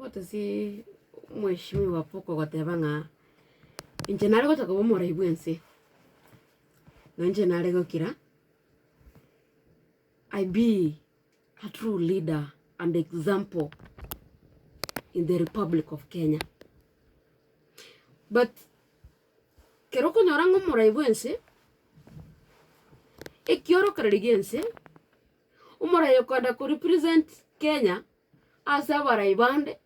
Mbwateti omweshimiwa Poko goteba ng'a inche nare gocha koba omorai bwense, na inche nare gokira, I be a true leader and example in the republic of Kenya. But kero okonyora ng'a omorai bwense, ekiorokererio gia ense, omorai okogenda ko represent Kenya ase abarai bande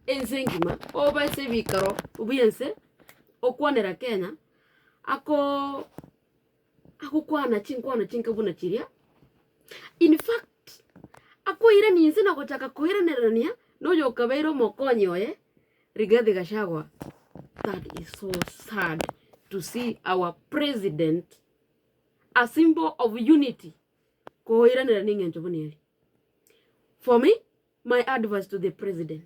ense engima, obe ase ebikaro bi'ense, okwanera Kenya, akoo agokwana chinkwana chinke buna chiria, in fact, akoirania inse na gochaka koiranerania na oyo okabeire omokonyi oye, Rigathi Gachagua, that is so sad to see our president, a symbol of unity, koiranerania eng'encho buna eria. For me, my advice to the president,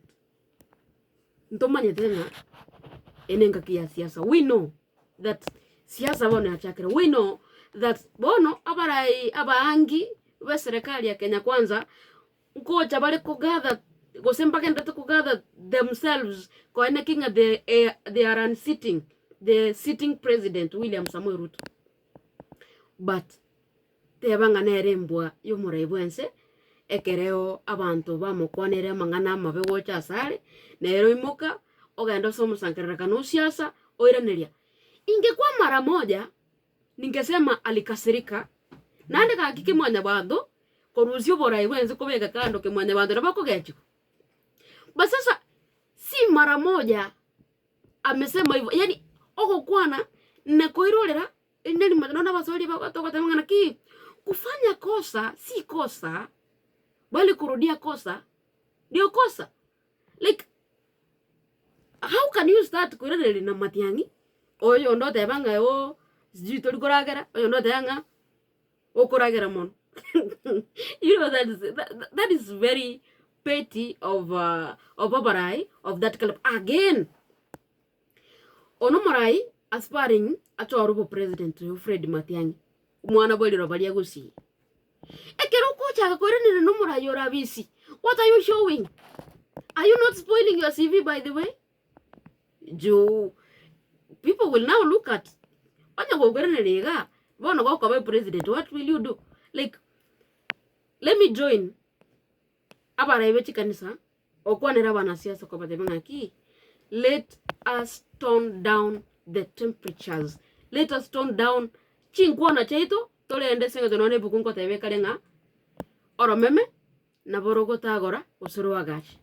ntomanyete ng'a ene engaki ya siasa, we know that siasa bono yachakire, we know that bono abarai abaangi be serikali ya Kenya Kwanza nkocha bare ko gather gose mbagenderete ko gather themselves koeneki ng'a they, eh, they are unseating the sitting president William Samoei Ruto. But Teba ng'a nere embwa y'omorai bw'ense, ekereo abanto bamokwanere amang'ana amabe gocha asare, nere oimoka, ogenda ase omosangererekano o siasa, oiraneria, Ingekuwa mara moja, ningesema alikasirika, naende gaki kimwanyabanto, korusia oborai bw'ense kobeka kando kimwanyabanto nabo okogechigwa. But sasa si mara moja amesema hivyo, yaani ogokwana na koirorera Erinde rimanya nonya abaswahili bagoteba ng'a naki, kufanya kosa si kosa, bali kurudia kosa ndio kosa. Like how can you start koiraneria na matiang'i, oyonde oteba ng'a ooh sijui tori koragera, oyonde oteba ng'a okoragera mono you know that is that is very petty of of abarai of that calibre. Again. One omorai aspiring achore obopresident oyo Fred Matiang'i, omwana bwe riroba ria Gusii. Ekero ogochaka koiraneria na omorai ore abisi, what are you showing? Are you not spoiling your CV by the way? Juu people will now look at onye gokoiraneria igaa, bono gokoba epresident what will you do? Like let me join abarai be chikanisa Okwanera abanasiasa okobatebia ng'aki, Let us tone down the temperatures, let us tone down chinkwana chiaito torende ase eng'encho nonya na ebuku nkoteba ekare ng'a oromeme nabo rogotagora gose roagache.